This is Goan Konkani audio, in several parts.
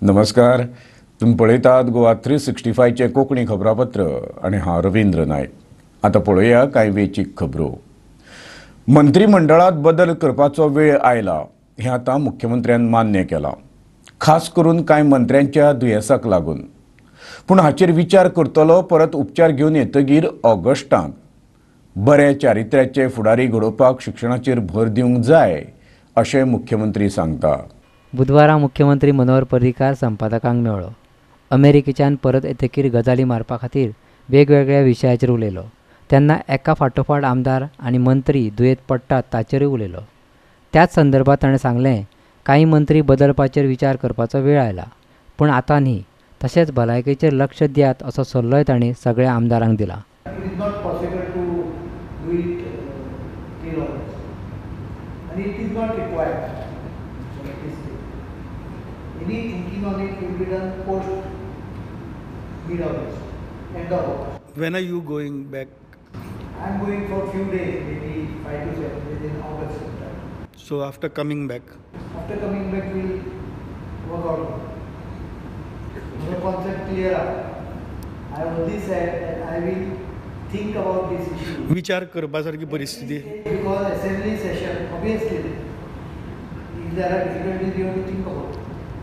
नमस्कार, तुमी पळयतात गोवा 365चें कोंकणी खबरापत्र आनी हांव रवींद्र नायक. आतां पळोवया कांय वेंचीक खबरो. मंत्रीमंडळांत बदल करपाचो वेळ आयला हें आतां मुख्यमंत्र्यान मान्य केलां, खास करून कांय मंत्र्यांच्या दुयेंसाक लागून. पूण हाचेर विचार करतलो परत उपचार घेवन येतगीर ऑगस्टांत. बऱ्या चारित्र्याचे फुडारी घडोवपाक शिक्षणाचेर भर दिवंक जाय अशें मुख्यमंत्री सांगता. बुधवारा मुख्यमंत्री मनोहर पर्रीकार संपादकांक मेळ्ळो. अमेरिकेच्यान परत येतकीर गजाली मारपा खातीर वेगवेगळ्या विशयाचेर उलयलो. तेन्ना एका फाटोफाट आमदार आनी मंत्री दुयेंत पडटात ताचेरूय उलयलो. त्याच संदर्भात ताणें सांगलें, कांय मंत्री बदलपाचेर विचार करपाचो वेळ आयला, पूण आतां न्ही. तशेंच भलायकेचेर लक्ष दियात असो सल्लोय तांणी सगळ्या आमदारांक दिला. Any thinking on it will be done post mid-August, end of August. When are you going back? I am going for few days, maybe 5 to 7 days in August sometime. So after coming back? After coming back, we'll work out. The concept clear up. I only said that I will think about this issue. विचार करपा सारकी परिस्थिती. Because assembly session, obviously, if there are difficulties, you have to think about.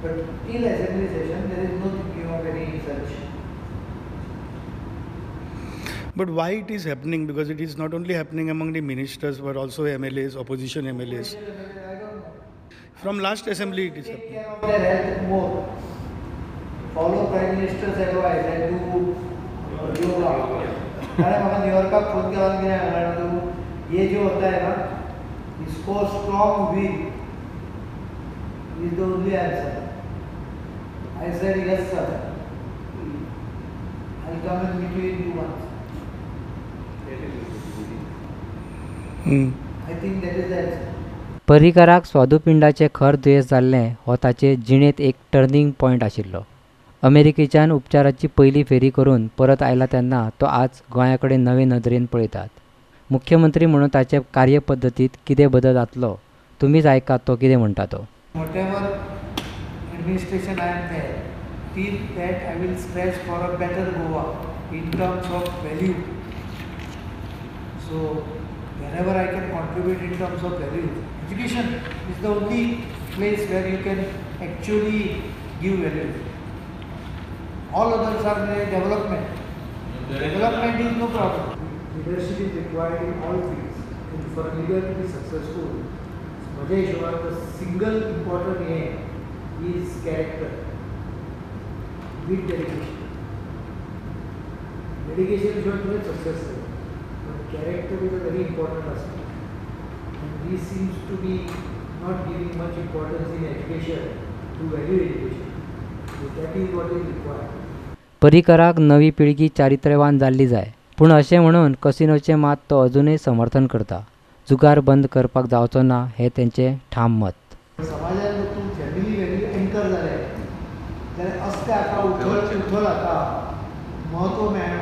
But till assembly session, there is no thinking of any such. But why it is happening? Because it is not only happening among the ministers, but also MLAs, opposition MLAs. I don't know. From last assembly, it is happening. Take care of their health more. Follow Prime Minister's advice and do yoga. अरे मगर न्यूयॉर्क फोन के बाद क्या है तो ये जो होता है ना, इसको strong will is the only answer. I said yes sir. I'll come and meet you in 2 months. I think that is the answer. पर्रीकाराक स्वादुपिंडाचें खर दुयेंस जाल्लें हो ताचे जिणेंत एक टर्निंग पॉयंट आशिल्लो. अमेरिकेच्यान उपचाराची पयली फेरी करून परत आयला तेन्ना तो आज गोंया कडेन नवे नदरेन पळयतात. मुख्यमंत्री म्हणून ताचे कार्यपद्दतींत कितें बदल जातलो तुमीच आयकात तो कितें म्हणटा तो. Whatever administration I am there, till that I will stretch for a better Goa in terms of value. So wherever I can contribute in terms of value, education is the only place where you can actually give value. All others are development. Development is no problem. Leadership is required in all fields, and for a leader to be successful, म्हज्या हिशोबान the single important aim is character with dedication. Dedication शिवाय तुवें सक्सेस जाता, but character is a very important aspect, and we seems to be not giving much importance in education to value education. So that is what is required. पर्रीकराक नवी पिळगी चारित्र्यवान जाल्ली जाय, पूण अशें म्हणून कसिनोचें मात तो अजुनूय समर्थन करता. जुगार बंद करपाक जावचो ना हें तेंचें ठाम मत. समाजान जर तूं फॅमिली व्हॅल्यू एंकर जालें जाल्यार असले हाका उथळ उथळ हाका म्हत्व मेळना.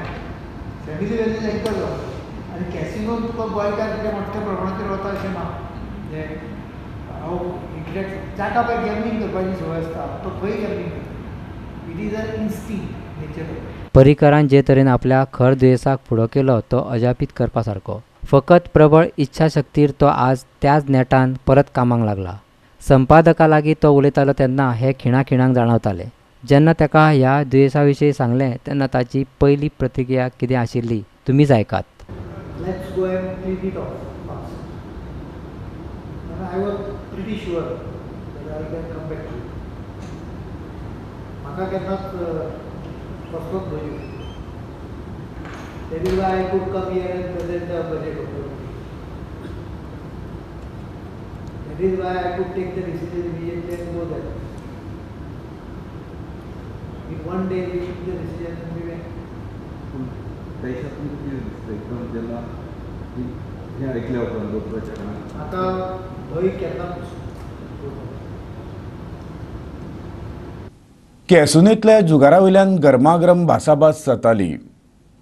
फॅमिली व्हॅल्यूज एंकर जावप आनी कॅसिनोन तुका गोंयकार कितें मोठ्या प्रमाणाचेर वता अशें ना. म्हणजे हांव इंटरेक्ट जाका पळय गॅमलींग करपाची संवय आसता तो खंय गॅमलींग करता. It is a instinct nature. पर्रीकरान जे तरेन आपल्या खर दुयेंसाक फुडो केलो तो अजापीत करपा सारको. फकत प्रबळ इच्छाशक्तीर तो आज त्याच नेटान परत कामाक लागला. संपादका लागीं तो उलयतालो तेन्ना हे खिणाखिणाक जाणवतालें. जेन्ना ताका ह्या दुयेंसा विशीं सांगलें तेन्ना ताची पयली प्रतिक्रिया कितें आशिल्ली तुमीच आयकात. Let's go and clean it off fast. And I was pretty sure that I can come back to it. म्हाका केन्नाच कसलोच भंय. That is why I could come here and present the budget of the country. That is why I could take the decision immediately and go there. In one day we took the decision and we went. देशातून कितें दिसता एकदम जेन्ना हें आयकल्या उपरांत डॉक्टराच्या कारणान आतां भंय केन्नाच. कॅसिनोंतल्या जुगारा वयल्यान गरमागरम भासाभास जाताली.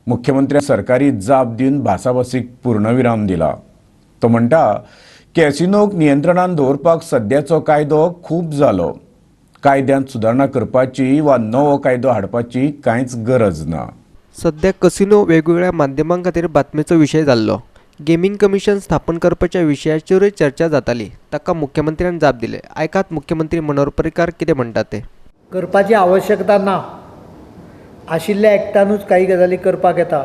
मुख्यमंत्र्यान सरकारी जाप दिवन भासाभासीक पूर्णविराम दिला. तो म्हणटा, कॅसिनोक नियंत्रणान दवरपाक सद्याचो कायदो खूब जालो. कायद्यांत सुदारणा करपाची वा नवो कायदो हाडपाची कांयच गरज ना. सध्या कसिनो वेगवेगळ्या माध्यमां खातीर बातमेचो विशय जाल्लो. गेमींग कमिशन स्थापन करपाच्या विशयाचेरूय चर्चा जाताली. ताका मुख्यमंत्र्यान जाप दिले. आयकात मुख्यमंत्री मनोहर पर्रीकार कितें म्हणटा ते. करपाची आवश्यकता ना. आशिल्ल्या एक्टानूच काही गजाली करपाक येता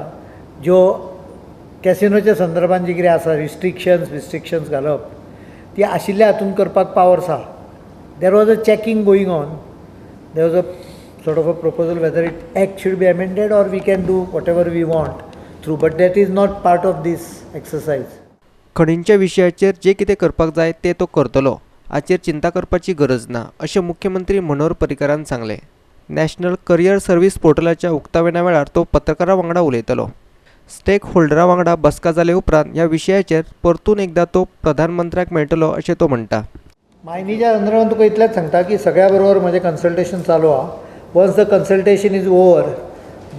ज्यो कॅसिनोच्या संदर्भान जी कितें आसा रिस्ट्रिक्शन्स घालप ती आशिल्ल्या हातून करपाक पावर्स आसा. There was a checking going on. There was a sort of a proposal whether it act should be amended or we can do whatever we want through, but that is not part of this exercise. खणींच्या विशयाचेर जे कितें करपाक जाय ते तो करतलो, हाचेर चिंता करपाची गरज ना अशें मुख्यमंत्री मनोहर पर्रीकारान सांगलें. नॅशनल करियर सर्वीस पोर्टलाच्या उक्तावणा वेळार तो पत्रकारां वांगडा उलयतलो. स्टेक होल्डरा वांगडा बसका जाले उपरांत ह्या विशयाचेर परतून एकदा तो प्रधानमंत्र्याक मेळटलो अशें तो म्हणटा. मायनीच्या संदर्भात तुका इतलेंच सांगता की सगळ्या बरोबर म्हजें कन्सल्टेशन चालू आहा. Once the consultation is over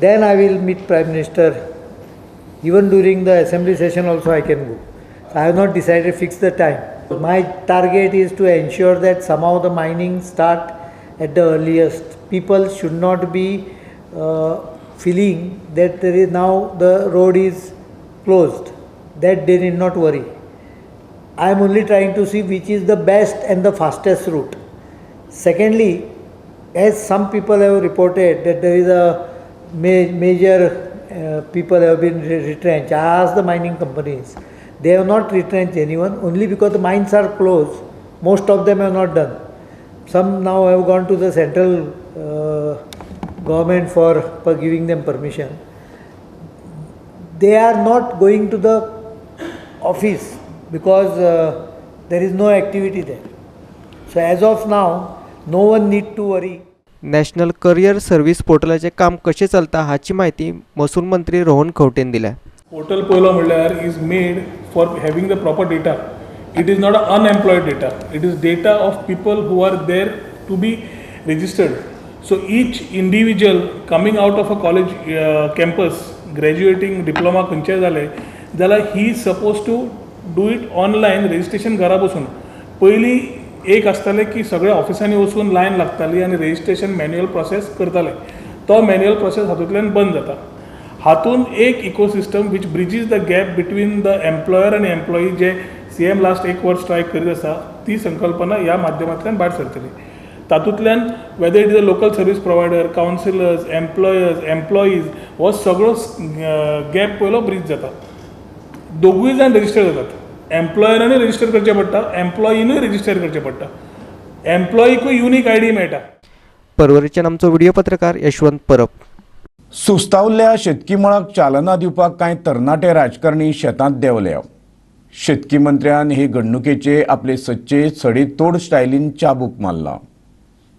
then I will meet Prime Minister. Even during the assembly session also I can go. I have not decided fix the time. My target is to ensure that somehow the mining start at the earliest. People should not be feeling that there is now the road is closed, that they need not worry. I am only trying to see which is the best and the fastest route. Secondly, as some people have reported that there is a major people have been retrenched. I asked the mining companies, they have not retrenched anyone only because the mines are closed. Most of them have not done. Some now have gone to the central government for giving them permission. They are not going to the office because there is no activity there. So as of now, no one need to worry. National career service पोर्टलाचें काम कशें चलता हाची म्हायती महसूल मंत्री रोहन खंवटेन दिल्या. पोर्टल पयलो म्हणल्यार is made for having the proper data. It is not a unemployed data. It is data of people who are there to be registered. So each individual coming out of a college campus, graduating diploma खंयचें जालें जाल्यार he suppose to do it online registration घरा बसून. पयलीं एक आसतालें की सगळ्या ऑफिसांनी वचून लायन लागताली आनी रजिस्ट्रेशन मॅन्युअल प्रोसेस करताले. तो मॅन्युअल प्रोसेस हातूंतल्यान बंद जाता. हातून एक ecosystem which bridges the gap between the employer आनी एम्प्लॉई जे सी एम लास्ट एक वर्स ट्राय करीत आसा ती संकल्पना ह्या माध्यमांतल्यान भायर सरतली. तातूंतल्यान whether it is a local service provider, councillors, employers, employees हो सगळो गॅप पयलो ब्रिज जाता. दोगूय जाण रजिस्टर जातात. एम्प्लॉयरानूय रजिस्टर करचें पडटा, एम्प्लॉईनूय रजिस्टर करचें पडटा. एम्प्लॉईकूय युनीक I D मेळटा. पर्वरीच्यान आमचो व्हिडिओ पत्रकार यशवंत परब. सुस्तावल्ल्या शेतकी मळाक चालना दिवपाक कांय तरणाटे राजकारणी शेतांत देंवले. शेतकी मंत्र्यान हे घडणुकेचे आपले सच्चे सडे तोड स्टायलीन चाबूक मारला.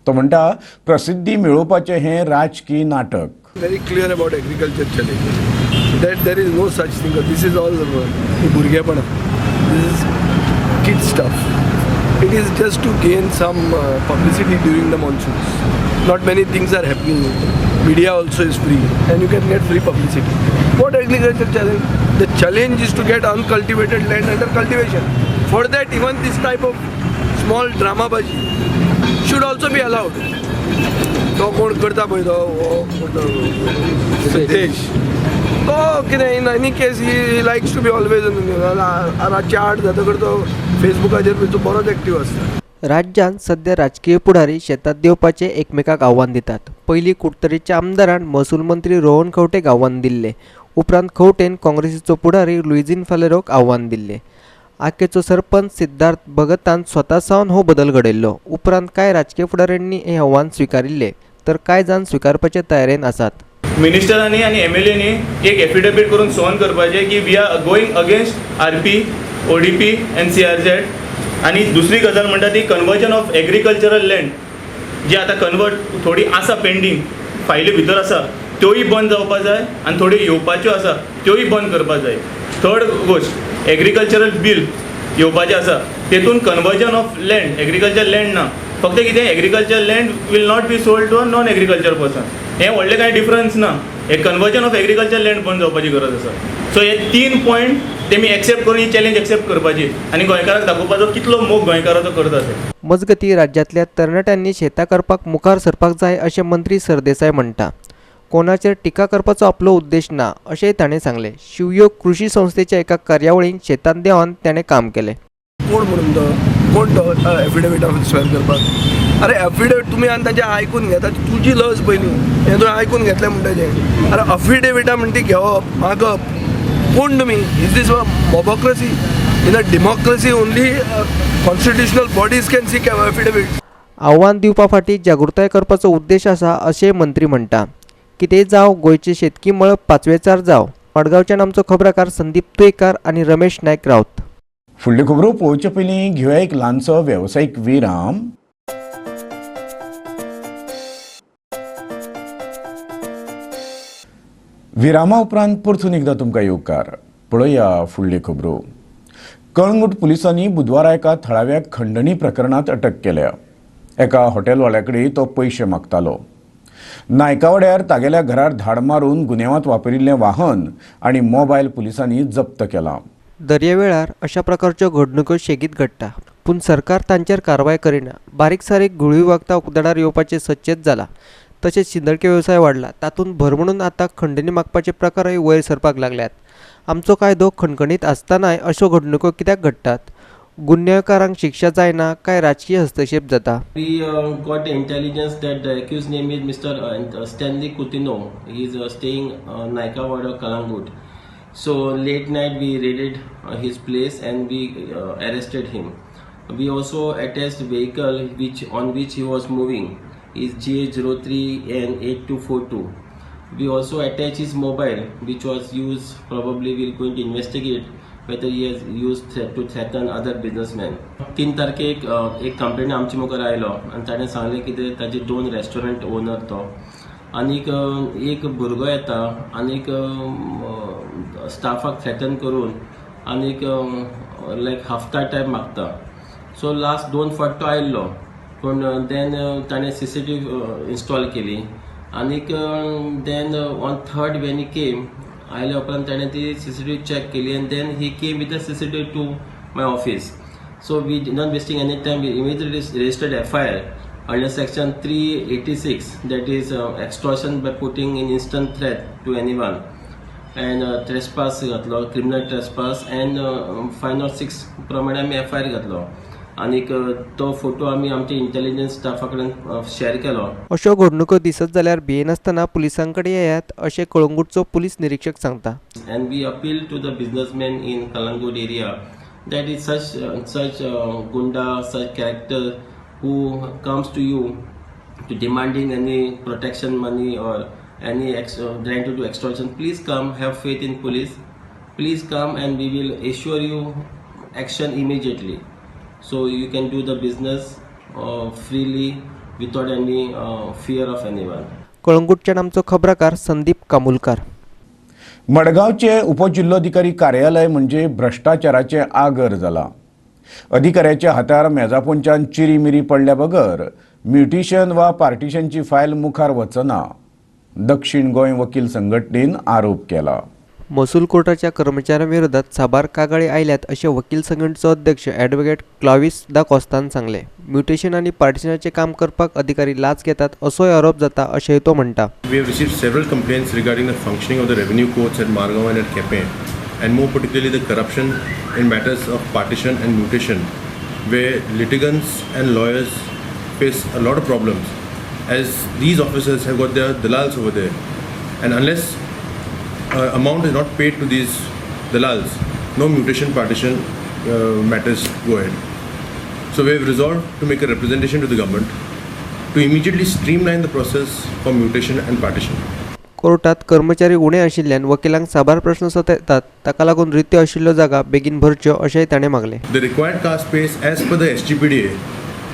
तो म्हणटा प्रसिद्धी मेळोवपाचें हें राजकी नाटक. Very clear about agriculture challenge that there is no such thing. This is all भुरगेपणां. This is kid stuff. It is just to gain some publicity during the monsoons. Not many things are happening. Media also is free and you can get free publicity. What agriculture challenge? The challenge is to get uncultivated land under cultivation. For that, even this type of small drama baji should also be allowed. तो कोण करता पळय तो सतेश तो कितें in any case he likes to be always. रातचे 8 जातकर तो फेसबुकाचेर तो बरोच एक्टीव आसता. राज्यांत सध्या राजकीय पुढारी शेतात देंवपाचें एकमेकाक आव्हान दितात. पयलीं कुडतरीच्या आमदारान महसूल मंत्री रोहन खंवटेक आव्हान दिल्लें. उपरांत खंवटेन काँग्रेसीचो पुढारी लुईझिन फालेरोक आव्हान दिल्लें. आकेचो सरपंच सिद्धार्थ भगतान स्वता सावन हो बदल घडयल्लो. उपरांत कांय राजकीय फुडाऱ्यांनी हें आव्हान स्विकारिल्लें तर कांय जाण स्विकारपाचे तयारेन आसात. मिनिस्टरांनी आनी एम एल एनी एक एफिडेवीट करून सोन करपाचें की we are going against RP, ODP and CRZ. आनी दुसरी गजाल म्हणटा ती कन्वर्जन ऑफ एग्रीकल्चरल लँड जी आतां कन्वर्ट थोडी आसा पेंडींग फायली भितर आसा त्योय बंद जावपा जाय आनी थोड्यो येवपाच्यो आसा त्योय बंद करपा जाय. थर्ड गोश्ट एग्रीकल्चरल बील येवपाचें आसा तेतून conversion of land agriculture land ना, फक्त कितें agriculture land will not be sold to a non agriculture person. हें व्हडलें कांय डिफरन्स ना. हे कन्वर्जन ऑफ एग्रीकल्चर लँड बंद जावपाची गरज आसा. सो हे 3 पॉयंट तेमी एक्सेप्ट करून ही चॅलेंज एक्सेप्ट करपाची आनी गोंयकाराक दाखोवपाचो कितलो मोग गोंयकाराचो करता ते. मजगतीं, राज्यांतल्या तरणाट्यांनी शेतां करपाक मुखार सरपाक जाय अशें मंत्री सरदेसाय म्हणटा. कोणाचेर टिका करपाचो आपलो उद्देश ना अशेंय ताणें सांगलें. शिवयोग कृशी संस्थेच्या एका कार्यावळींत शेतांत देंवन ताणें काम केलें. कोण म्हणून तो कोण तो एफिडेविटाक स्वेर करपाक? अरे एफिडेवीट तुमी आनी तांचें आयकून घेता, तुजी लज पयलीं हें तुवें आयकून घेतलें म्हणटा. अरे अफिडेविटा म्हणटी ती घेवप मागप कोण तुमी? Is this a mobocracy? In a democracy only constitutional bodies can seek affidavit. आव्हान दिवपा फाटीं जागृताय करपाचो उद्देश आसा अशेंय मंत्री म्हणटा. कितेंय जावं, गोंयचें शेतकी मळ पाचवेचार जावं. मडगांवच्यान आमचो खबराकार संदीप तुयेकार आनी रमेश नायक रावत. फुडल्यो खबरो पळोवचे पयलीं घेवया एक ल्हानसो वेवसायीक विराम. विरामा उपरांत परतून एकदां तुमकां येवकार. पळोवया फुडल्यो खबरो. कळंगूट पुलिसांनी बुधवारा एका थळाव्या खंडणी प्रकरणांत अटक केल्या. एका हॉटेलवाल्या कडेन तो पयशे मागतालो. नायकावाड्यार तागेल्या घरार धाड मारून गुन्यांवांत वापरिल्लें वाहन आनी मोबायल पुलिसांनी जप्त केलां. दर्यावेळार अशा प्रकारच्यो घडणुको सेगीत घडटा, पूण सरकार तांचेर कारवाय करिना. बारीक सारीक घुंवळी वखदां उक्ताडार येवपाचें सदचेंच जालां. तशेंच शिंदळकी वेवसाय वाडला, तातूंत भर म्हणून आतां खंडणी मागपाचे प्रकारय वयर सरपाक लागल्यात. आमचो कायदो खणखणीत आसतनाय अश्यो घडणुको कित्याक घडटात? गुन्यांवकारांक शिक्षा जायना काय राजकीय हस्तक्षेप जाता? We got the intelligence that the accused name is Mr. Stanley Coutinho. He is staying Naikawada, Calangute. So late night we raided his place and we arrested him. We also attached vehicle which on which he was moving is GA03N8242. We also attached his mobile which was used, probably we are going to investigate whether he has used threat to threaten other businessmen. 3 तारखेक एक कंप्लेन आमचे मुखार आयलो आनी ताणें सांगलें की ताजे 2 रेस्टॉरंट ओनर तो आनीक एक भुरगो येता आनीक स्टाफाक थ्रेटन करून आनीक लायक हफ्ता टायप मागता. सो लास्ट 2 फावट तो आयिल्लो, पूण देन ताणें CCTV install केली आनीक then on third when he came आयल्या उपरांत ताणें ती CCTV check केली and then he came with the CCTV to my office. So we not wasting any time, we immediately registered FIR under section 386, that is extortion by putting in instant threat to anyone, and trespass घातलो, क्रिमिनल ट्रेसपास एंड 506 प्रमाणे आमी FIR घातलो आनीक तो फोटो आमी आमच्या इंटेलिजन्स स्टाफा कडेन शेअर केलो. अश्यो घडणुको दिसत जाल्यार भियेनासतना पुलिसां कडेन येयात अशें कळंगूटचो पुलीस निरिक्षक सांगता. And we appeal to the businessmen in Calangute area that is such gunda, such character who comes to you to demanding any protection money or any trying to do extortion, please come, have faith in police, please come and we will assure you action immediately. So you can do the business freely without any fear of anyone. कळंगूटच्यान आमचो खबराकार संदीप कामुलकार. मडगांवचे उपजिल्लोधिकारी कार्यालय म्हणजे भ्रष्टाचाराचे आगर जाला. अधिकाऱ्याच्या हातार मेजापोंच्यान चिरीमिरी पडल्या बगर म्युटेशन वा पार्टिशनची फायल मुखार वचना. दक्षिण गोंय वकील संघटनेन आरोप केला. महसूल कोर्टाच्या कर्मचाऱ्यां विरोधात साबार कागाळी आयल्यात अशें वकील संघटनेचो अध्यक्ष ॲडव्होकेट क्लावीस दा कोस्तान सांगलें. म्युटेशन आनी पार्टिशनाचें काम करपाक अधिकारी लाच घेतात असोय आरोप जाता अशेंय तो म्हणटा. We have received several complaints regarding the functioning of the revenue courts at Margao and at Quepem, and more particularly the corruption in matters of partition and mutation, where litigants and lawyers face a lot of problems, as these officers have got their dalals over there, and unless amount is not paid to these dalals, no mutation partition matters go ahead. So we have resolved to make a representation to the government to immediately streamline the process for mutation and partition. कोर्टात कर्मचारी उणे आशिल्ल्यान वकिलांक साबार प्रश्न सतायतात, ताका लागून रित्यो आशिल्ल्यो जागा बेगीन भरच्यो अशेंय ताणें मागलें. The required car space as per the SGPDA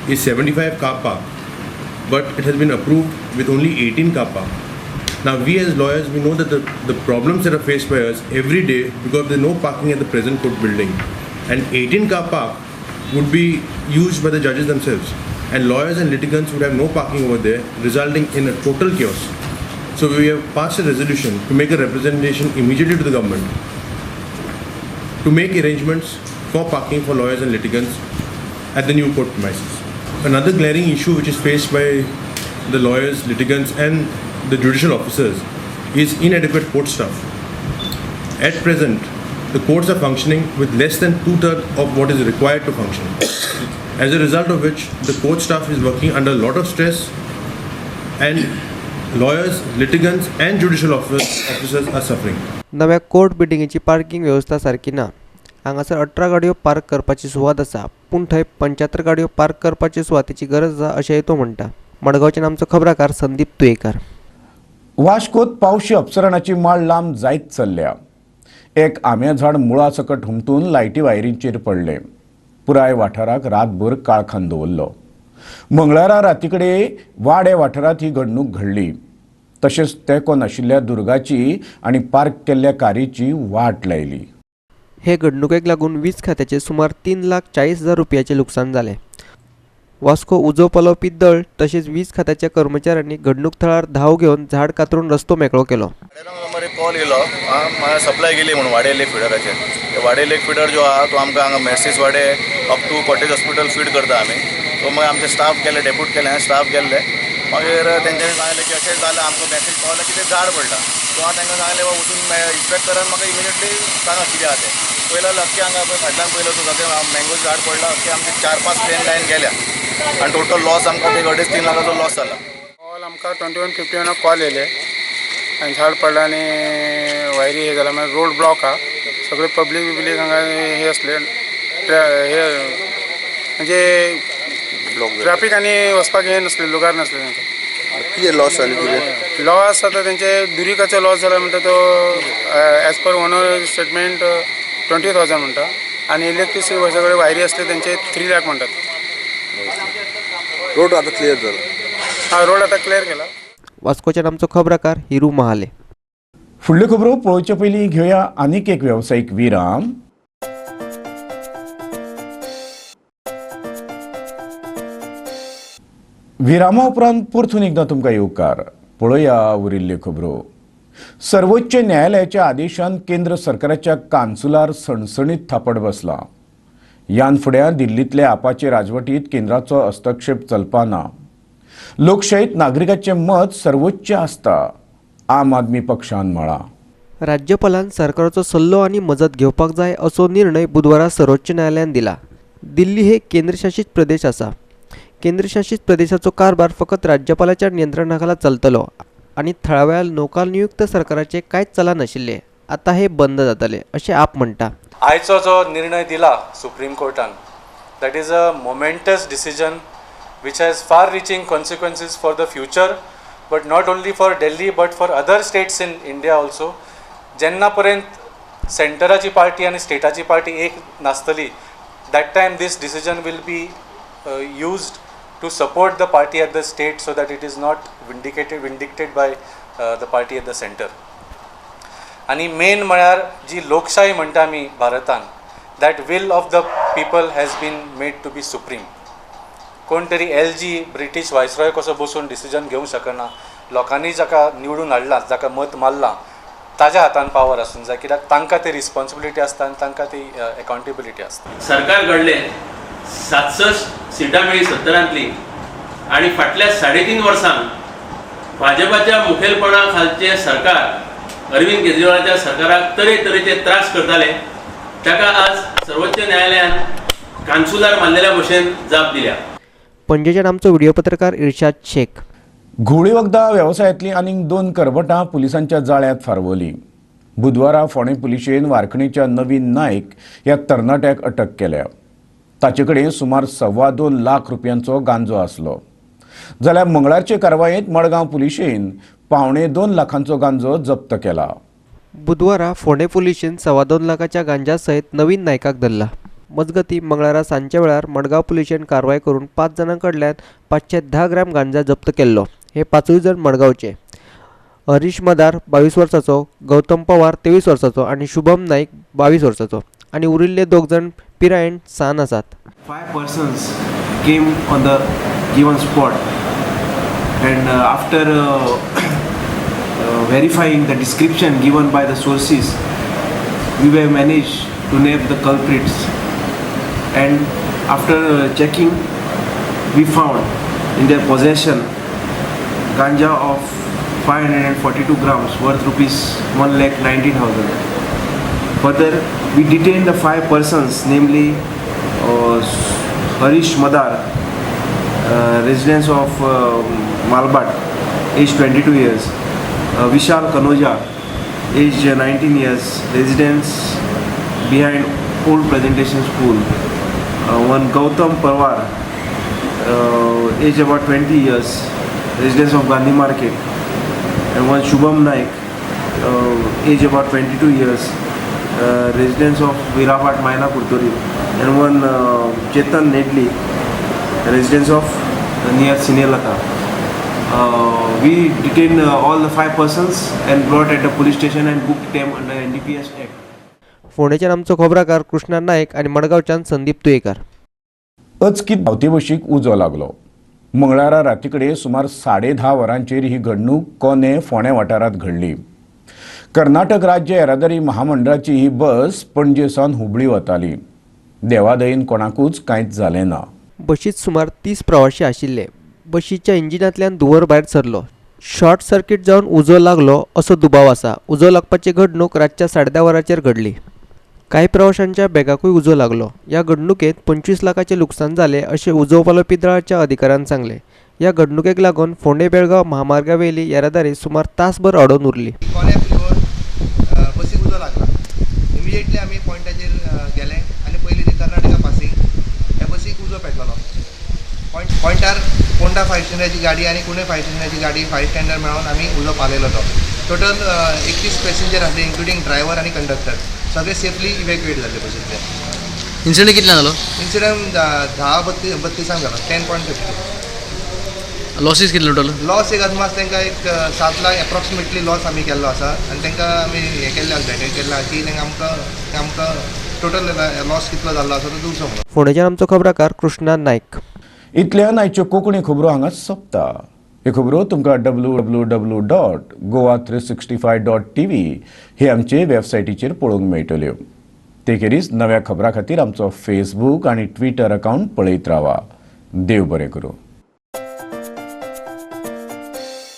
is 75 car park, but it has been approved with only 18 car park. Now we as lawyers, we know that the problems that are faced by us every day because there is no parking at the present court building, and 18 car park would be used by the judges themselves, and lawyers and litigants would have no parking over there, resulting in a total chaos. So we have passed a resolution to make a representation immediately to the government to make arrangements for parking for lawyers and litigants at the new court premises. Another glaring issue which is faced by the lawyers, litigants and the judicial officers is inadequate court staff. At present, the courts are functioning with less than 2/3 of what is required to function. As a result of which, the court staff is working under a lot of stress and lawyers, litigants and judicial officers are suffering. नव्या कोर्ट बिल्डिंगेची पार्किंग वेवस्था सारकी ना. हांगासर 18 गाडयो पार्क करपाची सुवात आसा, पूण थंय 75 गाडयो पार्क करपाची सुवातेची गरज आसा अशेंय तो म्हणटा. मडगांवच्यान आमचो खबराकार संदीप तुयेकार. वास्कोत पावशी अपसरणाची माळ लांब जायत चल्ल्या. एक आंब्या झाड मुळा सकट हुमटून लायटी वायरींचेर पडलें. पुराय वाठाराक रातभर काळखान दवरलो. मंगळारा रातीकडे वाडे वाठारांत ही घडणूक घडली. तशेंच तेंको नाशिल्ल्या दुर्गाची आनी पार्क केल्ल्या कारीची वाट लायली. हे घडणुकेक लागून वीज खात्याचे सुमार 3,40,000 रुपयाचे लुकसाण जालें. वास्को उजो पालोवपी दळ तशेंच वीज खात्याच्या कर्मचाऱ्यांनी घडणूक थळार धांव घेवन झाड कातरून रस्तो मेकळो केलो. कॉल येयलो सप्लाय गेली म्हणून वाडे लेक फिडराचेर. वाडे लेक फिडर जो आहा तो आमकां हांगा मेर्सीस वाडे up to cottage hospital feed करता आमी. सो मागीर आमचे स्टाफ गेले, डेप्यूट केले, स्टाफ गेल्ले. मागीर तेंच्यांनी सांगलें की अशें जालें, आमकां मॅसेज पावलो की तें झाड पडलां. सो हांवें तांकां सांगलें वचून इन्स्पेक्ट करान म्हाका इमिडिएटली सांगा कितें आहा तें. पयलो अख्खे हांगा पळय फाटल्यान पयलो तुका तें मँगो झाड पडलां, अख्खे आमचे 4-5 प्लेन लायन गेल्या आनी टोटल लॉस आमकां ते 2.5-3 लाखाचो लॉस जाला. कॉल आमकां 21:51 कॉल येयले आनी झाड पडलां आनी वायरी हे जाला. मागीर रोड ब्लॉक आहा, सगळे पब्लीक बिब्लीक हांगा हे आसले, हे म्हणजे ट्रॅफिक आनी वचपाक हे नासले, लुगार नासले तांकां. कितें लॉस जाले कितें लॉस आतां तेंचे दुरीकाचो लॉस जाला म्हणटा तो एज पर ओनर स्टेटमेंट 20,000 म्हणटा आनी इलेक्ट्रिसिटी सगळे वायरी आसले तेंचे 3 लाख म्हणटात. रोड आतां क्लियर जाला? हां, रोड आतां क्लियर केला. वास्कोच्यान आमचो खबराकार हिरू महाले. फुडल्यो खबरो पळोवचे पयलीं घेवया आनीक एक वेवसायीक विराम. विरामा उपरांत परतून एकदां तुमकां येवकार. पळोवया उरिल्ल्यो खबरो. सर्वोच्च न्यायालयाच्या आदेशान केंद्र सरकाराच्या कान्सुलार सणसणीत थापट बसला. यान फुड्यां दिल्लींतल्या आपाचे राजवटीत केंद्राचो हस्तक्षेप चलपाना. लोकशाहीत नागरिकाचें मत सर्वोच्च आसता, आम आदमी पक्षान म्हळां. राज्यपालान सरकाराचो सल्लो आनी मजत घेवपाक जाय असो निर्णय बुधवारा सर्वोच्च न्यायालयान दिला. दिल्ली हे केंद्रशासीत प्रदेश आसा. केंद्रशासीत प्रदेशाचो कारभार फकत राज्यपालाच्या नियंत्रणाखाला चलतलो आनी थळाव्या लोकनियुक्त सरकाराचे कांयच चलनाशिल्लें. आतां हे बंद जातलें अशें आप म्हणटा. आयचो जो निर्णय दिला supreme कोर्टान, that is a momentous decision which has far reaching consequences for the future, but not only for Delhi but for other states in India also. जेन्ना पर्यंत सेंटराची पार्टी आनी स्टेटाची पार्टी एक नासतली, that time this decision will be used to support the party at the state so that it is not vindicted by the party at the center. आनी मेन म्हळ्यार जी लोकशाही म्हणटा आमी भारतान, that will of the people has been made to be supreme. कोण तरी एल जी ब्रिटीश वायसरॉय कसो बसून डिसिजन घेवंक शकना. लोकांनी जाका निवडून हाडला, जाका मत मारलां, ताज्या हातान पावर आसूंक जाय, कित्याक तांकां ती रिस्पॉन्सिबिलिटी आसता आनी तांकां ती एकाउंटेबिलिटी आसता. सरकार घडलें, 67 सिटां मेळ्ळी 70तांतली आनी फाटल्या 3.5 वर्सांक भाजपाच्या मुखेलपणा खालचें सरकार अरविंद केजरीवालाच्या सरकाराक तरेतरेचे त्रास करताले. ताका आज सर्वोच्च न्यायालयान कान्सुलार मारलेल्या भशेन जाप दिल्या. पणजेच्यान आमचो व्हिडिओ पत्रकार इर्शाद शेख. घुंवळी वखदां वेवसायांतलीं आनीक 2 करबटां पुलिसांच्या जाळ्यांत फारवलीं. बुधवारा फोंडें पुलिशेन वारखणीच्या नवीन नायक ह्या तरणाट्याक अटक केल्या. ताचे कडेन सुमार 2.25 लाख रुपयांचो गांजो आसलो. जाल्यार मंगळारचे कारवायेंत मडगांव पुलिशेन 1.75 लाखांचो गांजो जप्त केला. बुधवारा फोंडें पुलिशेन 2.25 लाखाच्या गांजा सयत नवीन नायकाक धरला. मजगती मंगळारा सांजच्या वेळार मडगांव पुलिशेन कारवाय करून 5 जाणां कडल्यान 510 ग्राम गांजा जप्त केल्लो. हे 5 जाण मडगांवचे. हरीश मदार 22 वर्साचो, गौतम पवार 23 वर्साचो आनी शुभम नाईक 22 वर्साचो आनी उरिल्ले 2 जाण पिरायेन सान आसात. 5 persons came on the given spot and after verifying the description given by the sources, we were managed to to nab the culprits, and after checking we found in their possession ganja of 542 grams worth rupees 1,90,000. Further, we detained the 5 persons, namely Harish Madar, residents of Malbat, age 22 years, Vishal Kanoja, age 19 years, residents behind Old Presentation School, one Gautam Parwar, age about 20 years, residents of Gandhi Market, and one Shubham Naik, age about 22 years, residents of Virapat Maina Kurtori, and one Chetan Nedli, residents of near Sinelata. We detained all the 5 persons and brought at the police station and booked them under NDPS Act. फोंडेच्यान आमचो खबराकार कृष्णा नायक आनी मडगांवच्यान संदीप तुयेकर. अचकीत धांवती बशीक उजो लागलो. मंगळारा राती कडेन सुमार 10:30 वरांचेर ही घडणूक कोने फोंडें वाठारांत घडली. कर्नाटक राज्य येरादारी महामंडळाची ही बस पणजे सावन हुबळी वताली. देवादयेन कोणाकूच कांयच जालें ना. बशीत सुमार 30 प्रवाशी आशिल्ले. बशीच्या इंजिनांतल्यान धुंवर भायर सरलो. शॉर्ट सर्किट जावन उजो लागलो असो दुबाव आसा. उजो लागपाची घडणूक रातच्या 10:30 वरांचेर घडली. कांय प्रवाशांच्या बॅगाकूय उजो लागलो. ह्या घडणुकेंत 25 लाखाचें लुकसाण जालें अशें उजो पालोवपी दळाच्या अधिकाऱ्यान सांगलें. ह्या घडणुकेक लागून फोंडें बेळगांव महामार्गावेली येरादारी सुमार तासभर अडोवन उरली. बसीक उजो लागला. इमिजिएटली आमी पॉयंटाचेर गेले आनी पयलीं ती कर्नाटका पासींग ह्या बसीक उजो पेटलेलो. पॉयंटार पोंडा फायर स्टेशनाची गाडी आनी कुणे फायर स्टेशनाची गाडी फायर स्टँडर मेळोन आमी उजो पालयलो. तो टोटल 31 पॅसेंजर आसले, इन्क्लुडींग ड्रायव्हर आनी कंडक्टर. सगळे सेफली इवॅक्युएट जाले बसींतल्यान. इन्सिडंट कितल्यान जालो? इन्सिडंट 10:32 जालो, 10:32. लॉसीस कितले टोटल? लॉस एक अदमास तांकां एक 7 लाख एप्रॉक्सिमेटली लॉस आमी केल्लो आसा आनी तांकां आमी हें केल्लें आसा, भेटयत केल्लें आसा की तांकां आमकां टोटल लॉस कितलो जाल्लो आसा तो दिवचो म्हणून. फोंडेच्यान आमचो खबराकार कृष्णा नायक. इतल्यान आयच्यो कोंकणी खबरो हांगा सोंपता. ह्यो खबरो तुमकां www.goa365.tv हे आमचे वेबसायटीचेर पळोवंक मेळटल्यो. ते खेरीज नव्या खबरां खातीर आमचो फेसबूक आनी ट्विटर अकावंट पळयत रावा. देव बरें करूं.